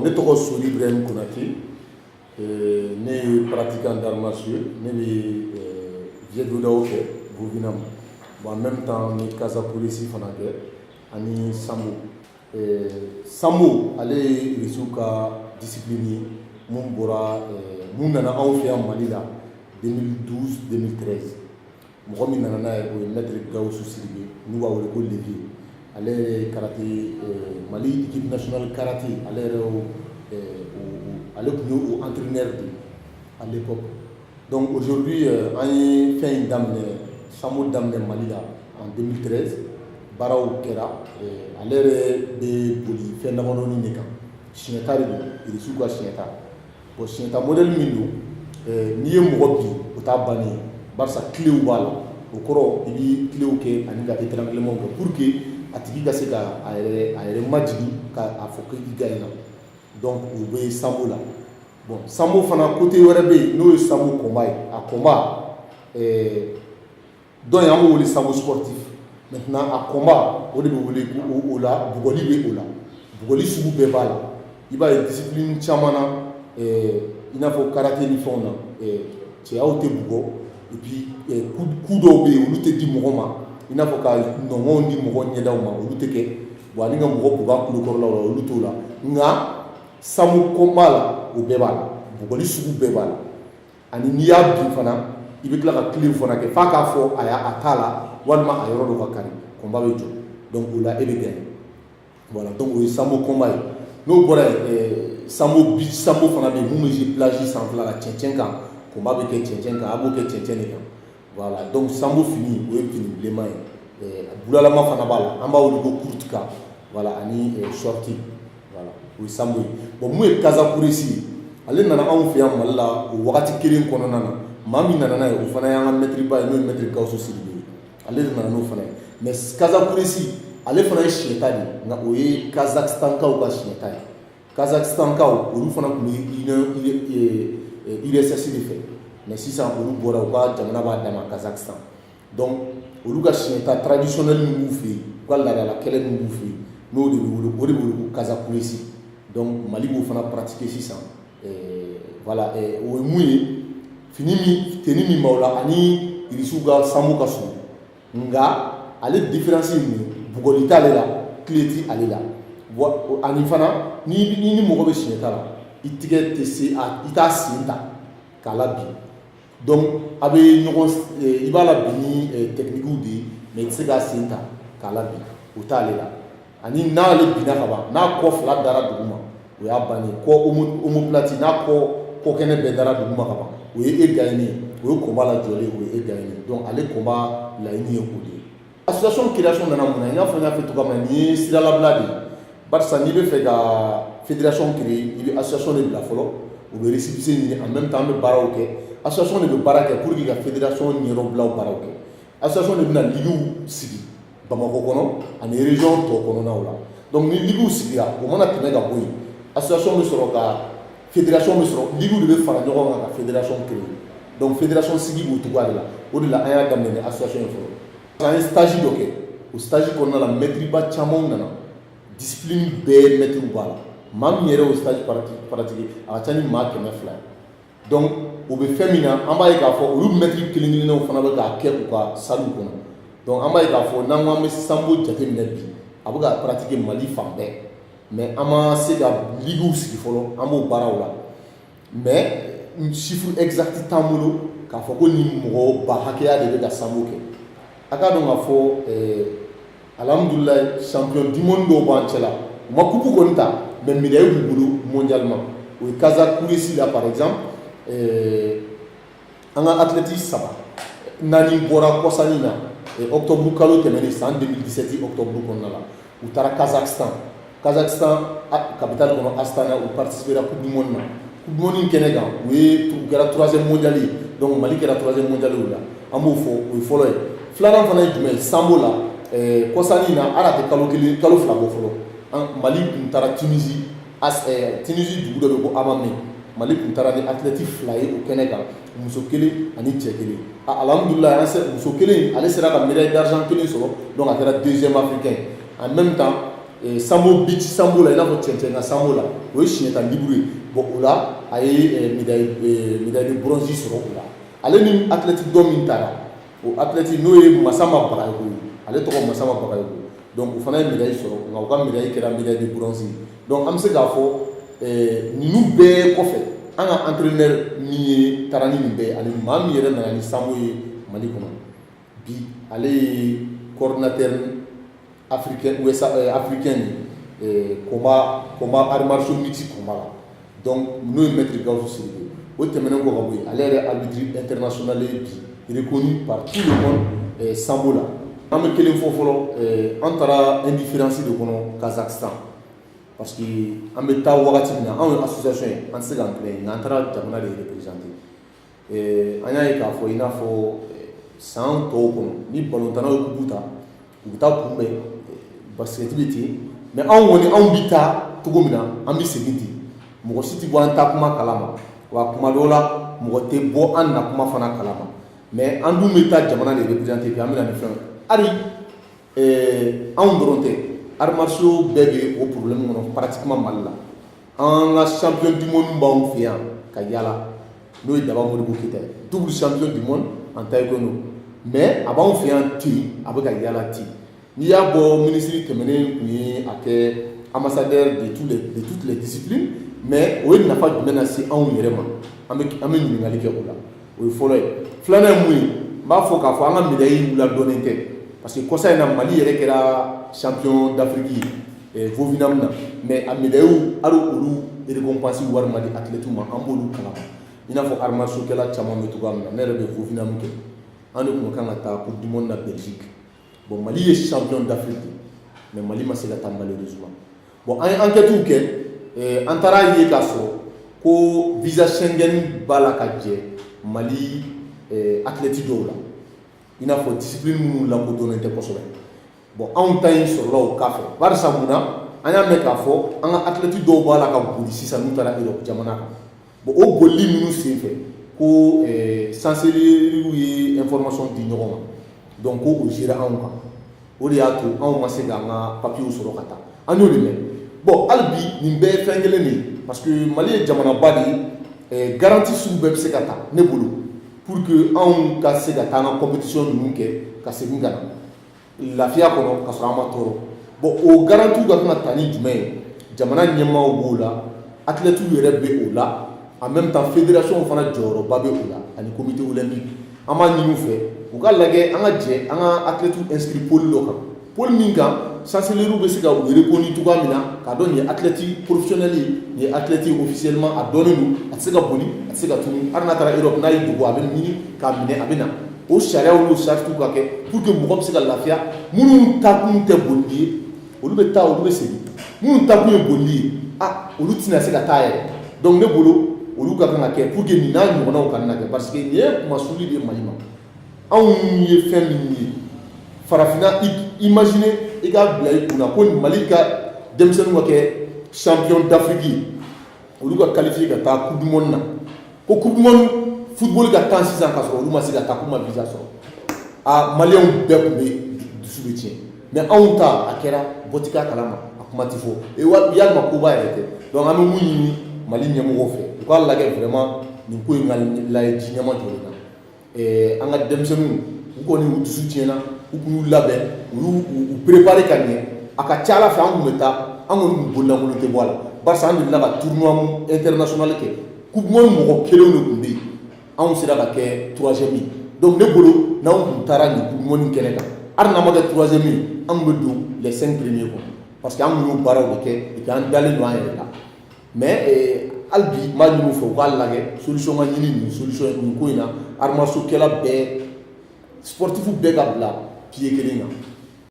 Ne tɔgɔ Sori Ibrahim Konate. Ne ye pratiquant d'arts martiaux, ne bɛ Jeet Kune Do kɛ Vovinam. Bon, en même temps n bɛ Kazakh Kuresi fana kɛ ani Sambo. Sambo, ale ye Irisiw ka discipline ye mun bɔra, mun nana anw fɛ yan Mali la 2012 2013. Mɔgɔ min nana n'a ye, o ye maître Gawusu Sidibe, n'u b'a wele ko Levier. Ale yɛrɛ ye karaté, Mali équipe nationale karaté, ale yɛrɛ y'o, ale tun ye o entraîneur de ye à l'époque. Donc aujourd'hui, an ye fɛn in daminɛ, Sambo daminɛ Mali la en 2013. Baaraw kɛra. Ale yɛrɛ bɛ boli fɛn damadɔni de kan. Siɲɛta de don, Irisiw ka siɲɛta. Bon, siɲɛta modèle min don, n'i ye mɔgɔ bin, o t'a bannen ye, barisa clés b'a la. O kɔrɔ, i bɛ clés kɛ ani ka étranglement kɛ pour que a tigi ka se ka a yɛrɛ majigin ka a fɔ ko i gagné na. Donc o bɛ Sambo la. Bon, Sambo fana, côté wɛrɛ bɛ yen, n'o ye Sambo combat ye. A combat dɔ in, an b'o wele Sambo sportif. Maintenant, a combat, o de bɛ wele ko o la bugɔli bɛ o la, bugɔli sugu bɛɛ b'a la. I b'a ye discipline caman na, i n'a fɔ karaté ni fɛnw na, cɛyaw tɛ bugɔ. Et puis coup dɔw bɛ yen, olu tɛ di mɔgɔ ma, i n'a fɔ ka nɔngɔnw di mɔgɔ ɲɛdaw ma, olu tɛ kɛ. Bon, ani ka mɔgɔ bugɔ a tulokɔrɔlaw la, olu t'o la. Nka Sambo combat la, o bɛɛ b'a la, bugɔli sugu bɛɛ b'a la. Ani n'i y'a bin fana, i bɛ tila ka clé fana kɛ f'a k'a fɔ a y'a a t'a la, walima a yɔrɔ dɔ ka kari, combat bɛ jɔ. Donc o la, e bɛ gagner. Voilà, donc o ye Sambo combat ye. N'o bɔra yen, Sambo beach sambo fana bɛ yen, mun bɛ jouer plage sanfɛla la, cɛncɛn kan. Combat bɛ kɛ cɛncɛn kan, a b'o kɛ cɛncɛn de kan. Voilà, donc Sambo fini, o ye fini bilenman ye. Bulalama fana b'a la, an b'a wele ko kurtka. Voilà, ani short. Voilà, o ye Sambo ye. Bon, mun ye Kazakh Kuresi ye? Ale nana anw fɛ yan Mali la o wagati kelen kɔnɔna na. Maa min nana n'a ye, o fana y'an ka maître ba ye, n'o ye maître Gawusu Sidibe ye. Ale de nana n'o fana ye. Mais Kazakh Kuresi, ale fana ye siɲɛta de ye, nka o ye Kazakhstankaw ka siɲɛta ye. Kazakhstankaw, olu fana tun bɛ URSS de fɛ, mais sisan olu bɔra, u ka jamana b'a dama, Kazakhstan. Donc olu ka siɲɛta traditionnel min b'u fɛ yen, u ka laadala kɛlɛ min b'u fɛ yen, n'o de bɛ wele, o de bɛ wele ko Kazakh Kuresi. Donc Mali b'o fana pratiquer sisan. Voilà, o ye mun ye? Fini min, tenue min b'aw la ani Irisiw ka Sambo ka surun, nka ale différence ye mun ye? Bugɔli t'ale la, clé ti ale la. Ani fana, ni mɔgɔ bɛ siɲɛta la, i tigɛ tɛ se a, i t'a sen ta k'a la bin. Donc a bɛ ɲɔgɔn, i b'a la bin ni technique de ye, mais i tɛ se k'a sen ta k'a la bin, o t'ale la. Ani n'ale binna ka ban, n'a kɔ fila dara duguma, o y'a bannen. Kɔ omoplate, n'a kɔ kɛnɛ bɛɛ dara duguma ka ban, o ye e gagné ye. O ye combat lajɔlen, o ye e gagné. Donc ale combat laɲini ye o de ye. Association création nana mun na? I n'a fɔ n y'a fɔ cogoya min na, nin ye siralabila de ye, barisa n'i bɛ fɛ ka fédération créer, i bɛ association de bila fɔlɔ, u bɛ récépissé ɲini. En même temps, an bɛ baaraw kɛ. Association de bɛ baara kɛ pour que ka fédération ɲɛdɔnbilaw baaraw kɛ. Association de bɛna liguew sigi Bamakɔ kɔnɔ ani région tɔ kɔnɔnaw la. Donc ni liguew sigira, o mana tɛmɛ ka bɔ yen, association bɛ sɔrɔ ka fédération bɛ sɔrɔ, liguew de bɛ fara ɲɔgɔn kan ka fédération créer. Donc fédération sigi b'o cogoya de la. O de la, an y'a daminɛ ni association ye fɔlɔ. An ye stage dɔ kɛ. O stage kɔnɔna la, maître ba camanw nana, discipline bɛɛ maître b'a la. Maa min yɛrɛ y'o stage pratiquer, a ka ca ni maa 200 ye. Donc o bɛ fɛn min na, an b'a ye k'a fɔ olu maître kelen kelennaw fana bɛ k'a kɛ u ka salle kɔnɔ. Donc an b'a ye k'a fɔ, n'an ko an bɛ Sambo jateminɛ bi, a bɛ ka pratiquer Mali fan bɛɛ, mais an ma se ka liguew sigi fɔlɔ, an b'o baaraw la. Mais chiffre exact t'an bolo k'a fɔ ko nin mɔgɔ ba hakɛya de bɛ ka Sambo kɛ. A k'a dɔn k'a fɔ, alhamdulilayi, champion du monde dɔw b'an cɛ la. U ma coupe kɔni ta, mais médaille b'u bolo mondialement. O ye Kazakh Kuresi la, par exemple, an ka athlète saba naani bɔra kɔsani na, octobre kalo tɛmɛnen, san 2017 octobre kɔnɔna la. U taara Kazakhstan, Kazakhstan capitale kɔnɔ, Astana. U participera coupe du monde na. Coupe du monde in kɛnɛ kan, u kɛra troisième mondial ye. Donc Mali kɛra troisième mondial o la, an b'o fɔ, o ye fɔlɔ ye. Filanan fana ye jumɛn ye? Sambo la, kɔsani na, hali a tɛ kalo 1, kalo 2 bɔ fɔlɔ, an Mali tun taara Tunisie, Tunisie dugu dɔ bɛ ko Hammamet. Mali tun taara ni athlète fila ye o kɛnɛ kan, muso kelen ani cɛ kelen. Alhamdulilayi, an se muso kelen, ale sera ka médaille d'argent kelen sɔrɔ. Donc a kɛra deuxième africain. En même temps, Sambo, beach sambo la, i n'a fɔ cɛncɛn ka sambo la, o ye siɲɛ 10 libre ye. Bon, o la a ye médaille de bronze sɔrɔ o la. Ale ni athlète dɔ min taara, o athlète n'o ye Masama Bagayogo ye, ale tɔgɔ Masama Bagayogo. Donc o fana ye médaille sɔrɔ, nka u ka médaille kɛra médaille de bronze ye. Donc an bɛ se k'a fɔ, ninnu bɛɛ kɔfɛ, an ka entraîneur min ye taara ni nin bɛɛ ye, ani maa min yɛrɛ nana ni sambo ye Mali kɔnɔ bi, ale ye coordinateur africain, ouest africain de combat, arts martiaux mixte combat la, donc n'o ye maître Gawusu Sidibe. O tɛmɛnen kɔ ka bɔ yen, ale yɛrɛ arbitre international ye bi, reconnu par tout le monde sambo la. An bɛ kelen fɔ fɔlɔ, an taara indifférence de kɔnɔ Kazakhstan, parce que an bɛ taa wagati min na, anw ye association ye, an tɛ se k'an plaindre, nka an taara jamana de représenter. An y'a ye k'a fɔ, i n'a fɔ san tɔw kɔnɔ, ni balontannaw ye coupe ta, u bɛ taa kunbɛn, basket bɛ ten. Mais anw kɔni, anw bɛ taa cogo min na, an bɛ segin ten, mɔgɔ si tɛ bɔ an ta kuma kalama wa. Kuma dɔw la, mɔgɔ tɛ bɔ an na kuma fana kalama. Mais an dun bɛ taa jamana de représenter bi, an bɛ na ni fɛn hali anw dɔrɔn tɛ, arts martiaux bɛɛ bɛ o problème kɔnɔ pratiquement Mali la. An ka champion du monde b'anw fɛ yan ka yala, n'o ye Daba Modibo Keyita ye, double champion du monde en taekwondo, mais a b'anw fɛ yan ten, a bɛ ka yala ten. N'i y'a bɔ, minisiri tɛmɛnen tun ye a kɛ ambassadeur de toutes les disciplines, mais o ye nafa jumɛn lase anw yɛrɛ ma? An bɛ ɲininkali kɛ o la. O ye fɔlɔ ye. Filanan ye mun ye? N b'a fɔ k'a fɔ an ka médaille ladɔnnen tɛ, parce que kɔsa in na, Mali yɛrɛ kɛra champion d'Afrique ye Vovinam na, mais a médaille, hali olu récompense wari ma di athlètes ma. An b'olu kalama, i n'a fɔ arts martiaux kɛla caman bɛ cogoya min na. Ne yɛrɛ bɛ Vovinam kɛ, an de tun kan ka taa Coupe du monde na Belgique. Bon, Mali ye champion d'Afrique, mais Mali ma se ka taa malheureusement. Bon, an ye enquête kɛ, an taara ye k'a sɔrɔ ko visa Schengen b'a la ka jɛ Mali athlète dɔw la, i n'a fɔ discipline minnu lakodɔnnen tɛ kosɛbɛ. Bon, anw ta in sɔrɔla o ka fɛ, barisa mun na? An y'a mɛn k'a fɔ an ka athlète dɔw b'a la ka boli sisan, n'u taara Europe jamana kan. Bon, o bolili ninnu senfɛ, ko chancellerie ye information di ɲɔgɔn ma, donc ko o géré anw kan. O de y'a to anw ma se k'an ka papiers sɔrɔ ka taa. An y'o de mɛn. Bon, hali bi nin bɛɛ ye fɛn kelen de ye, parce que Mali ye jamanaba de ye, garantie sugu bɛɛ bɛ se ka ta ne bolo pour que anw ka se ka taa an ka compétition ninnu kɛ ka segin ka na lafiya kɔnɔ, ka sɔrɔ an ma tɔɔrɔ. Bon, o garantie ka kan ka ta ni jumɛn ye? Jamana ɲɛmaaw b'o la, athlètes yɛrɛ bɛ o la, en même temps fédération fana jɔyɔrɔba bɛ o la, ani comité olympique. An b'a ɲini u fɛ, u ka lajɛ, an ka jɛ an ka athlètes inscrit pôle dɔ kan, pôle min kan chancellerie bɛ se ka u reconnu cogoya min na, k'a dɔn nin ye athlète professionnel ye, nin ye athlète officiellement a dɔnnen don, a tɛ se ka boli, a tɛ se ka tunu. Hali n'a taara Europe, n'a y'i dogo, a bɛ ɲini k'a minɛ, a bɛ na. O sariyaw n'o saritiw ka kɛ pour que mɔgɔ bɛ se ka lafiya. Minnu taakun tɛ bolili ye, olu bɛ taa, olu bɛ segin. Minnu taakun ye bolili ye, ah, olu tɛna se ka taa yɛrɛ. Donc ne bolo, olu ka kan ka kɛ pour que nin n'a ɲɔgɔnnaw kana na kɛ, parce que nin ye kumasuli de ye Mali ma. Anw ye fɛn min ye farafinna, imagine i k'a bila i kunna ko Mali ka denmisɛnninw ka kɛ champion d'Afrique ye, olu ka qualifier ka taa Coupe du monde na, ko Coupe du monde football ka tan sisan, ka sɔrɔ olu ma se ka taa, k'u ma visa sɔrɔ. A Maliyɛnw bɛɛ tun bɛ dusu bɛ tiɲɛ, mais anw ta a kɛra bɔ ti k'a kalama, a kuma ti fɔ, yalima koba yɛrɛ tɛ. Donc an bɛ mun ɲini Mali ɲɛmɔgɔw fɛ? U k'a lajɛ vraiment, nin ko in ka lajɛ ji ɲɛma jɔlen na. An ka denmisɛnninw, u kɔni u dusu tiɲɛna, u kun y'u labɛn, u y'u u préparer ka ɲɛ. A ka ca Ala fɛ, an kun bɛ taa, an kɔni kun bololankolon tɛ bɔ a la, barisa an delila ka tournoi international kɛ, Coupe du monde mɔgɔ kelenw de tun bɛ yen, anw sera ka kɛ troisième ye. Donc ne bolo, n'anw kun taara nin Coupe du monde kɛnɛ kan, hali n'an ma kɛ troisième ye, an kun bɛ don les cinq premiers kɔnɔ, parce que an kun y'o baaraw de kɛ et puis an dalen don an yɛrɛ la. Mais hali bi n b'a ɲini u fɛ, u k'a lajɛ, solution ka ɲini nin solution nin ko in na. Arts martiaux kɛla bɛɛ, sportif bɛɛ ka bila pied kelen kan.